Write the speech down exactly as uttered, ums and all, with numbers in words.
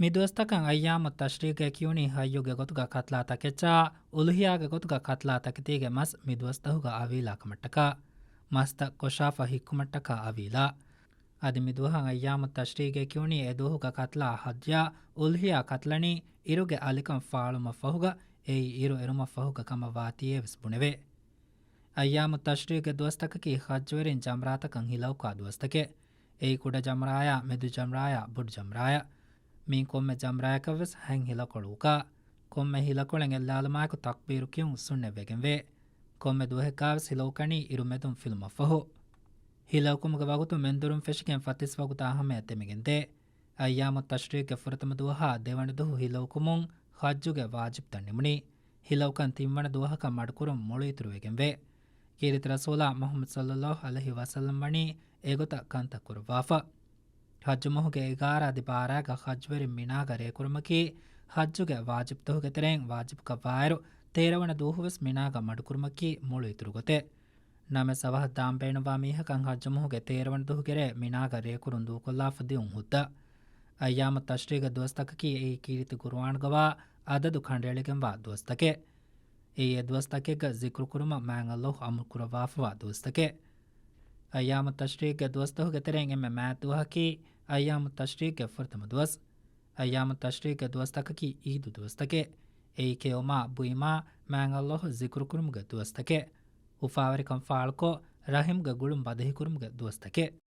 މި ދުވަސްތަކަށް އައްޔާމު ތަޝްރީގޭ ކިޔުނީ ޙައްޔުގެ ގޮތުގަ ކަތްލާ ތަކެއްޗާ، އުލުހިޔާގެ ގޮތުގަ ކަތްލާ ތަކެތީގެ މަސް މި ދުވަސްތަހުގަ އަވީލާކަމަށްޓަކާ، މަސްތައް ކޮށާފަ ހިއްކުމަށްޓަކާ އަވީލާ. އަދި މި ދުވަހަށް އައްޔާމު ތަޝްރީގޭ ކިޔުނީ އެ ދުވަހުގަ ކަތްލާ ޙައްޔާ، އުލުހިޔާ ކަތްލަނީ އިރުގެ އަލިކަން ފާޅުމަށް ފަހުގަ، އެއީ އިރު އެރުމަށް ފަހުގަ ކަމަށް ވާތީއޭ ވެސް ބުނެވޭ. އައްޔާމު ތަޝްރީގްގެ ދުވަސްތަކަކީ ޙައްޖުވެރިން ޖަމްރާތަކަށް ހިލައުކާ ދުވަސްތަކެއް. އެއީ ކުޑަ ޖަމްރާޔާ، މެދު ޖަމްރާޔާ، ބޮޑު ޖަމްރާޔާ. މިއިން ކޮންމެ ޖަމްރާޔަކަށް ވެސް ހަތް ހިލަކޮޅު އުކާ. ކޮންމެ ހިލަކޮޅެއް އެއްލާލުމާއެކު ތަކްބީރު ކިޔުން ސުންނަތްވެގެންވޭ. ކޮންމެ ދުވަހެއްގާވެސް ހިލައުކަނީ އިރު މެދުން ފިލުމަށްފަހު. ހިލައުކުމުގެ ވަގުތު މެންދުރުން ފެށިގެން ފަތިސް ވަގުތާ ހަމަޔަށް ދެމިގެންދޭ. އައްޔާމު ތަޝްރީގްގެ ފުރަތަމަ ދުވަހާ ދެވަނަ ދުހު ހިލައުކުމުން ޙައްޖުގެ ވާޖިބުތައް ނިމުނީ. ހިލައުކަން ތިންވަނަ ދުވަހަކަށް މަޑުކުރުން މޮޅު އިތުރުވެގެންވޭ. ކީރިތި ރަސޫލާ މުޙައްމަދު ޞައްލައްލާހު ޢަލައިހި ވަސައްލަމް ވަނީ އެގޮތަށް ކަންތައް ކުރައްވާފަ. ޙައްޖު މަހުގެ އެގާރަ އަދި ބާރައިގަ ޙައްޖުވެރިން މިނާގަ ރޭކުރުމަކީ، ޙައްޖުގެ ވާޖިބުތަހުގެ ތެރެއިން ވާޖިބުކަށްވާއިރު، ތޭރަވަނަ ދުވަހުވެސް މިނާގަ މަޑުކުރުމަކީ މޮޅު އިތުރު ގޮތެއް. ނަމަވެސް އަވަހަށް ދާން ބޭނުންވާ މީހަކަށް ޙައްޖު މަހުގެ ތޭރަވަނަ ދުހުގެ ރޭ މިނާގަ ރޭކުރުން ދޫކޮށްލާފަ ދިއުން ހުއްދަ. އައްޔާމު ތަޝްރީގްގެ ދުވަސްތަކަކީ އެއީ ކީރިތި ޤުރުއާންގަވާ އަދަދު ކަނޑައެޅިގެންވާ ދުވަސްތަކެއް. އެއީ އެ ދުވަސްތަކެއްގަ ޒިކުރުކުރުމަށް މާތް ﷲ އަމުރު ކުރައްވާފަވާ ދުވަސްތަކެއް. އައްޔާމު ތަޝްރީގްގެ ދުވަސްތަހުގެ ތެރެއިން އެންމެ މާތް ދުވަހަކީ އައްޔާމު ތަޝްރީގްގެ ފުރަތަމަ ދުވަސް. އައްޔާމު ތަޝްރީގްގެ ދުވަސްތަކަކީ ޢީދު ދުވަސްތަކެއް. އެއީ ކެއުމާ، ބުއިމާ، މާތް ﷲ ޒިކުރުކުރުމުގެ ދުވަސްތަކެއް. އުފާވެރިކަން ފާޅުކޮށް، ރަޙިމްގެ ގުޅުން ބަދަހިކުރުމުގެ ދުވަސްތަކެއް.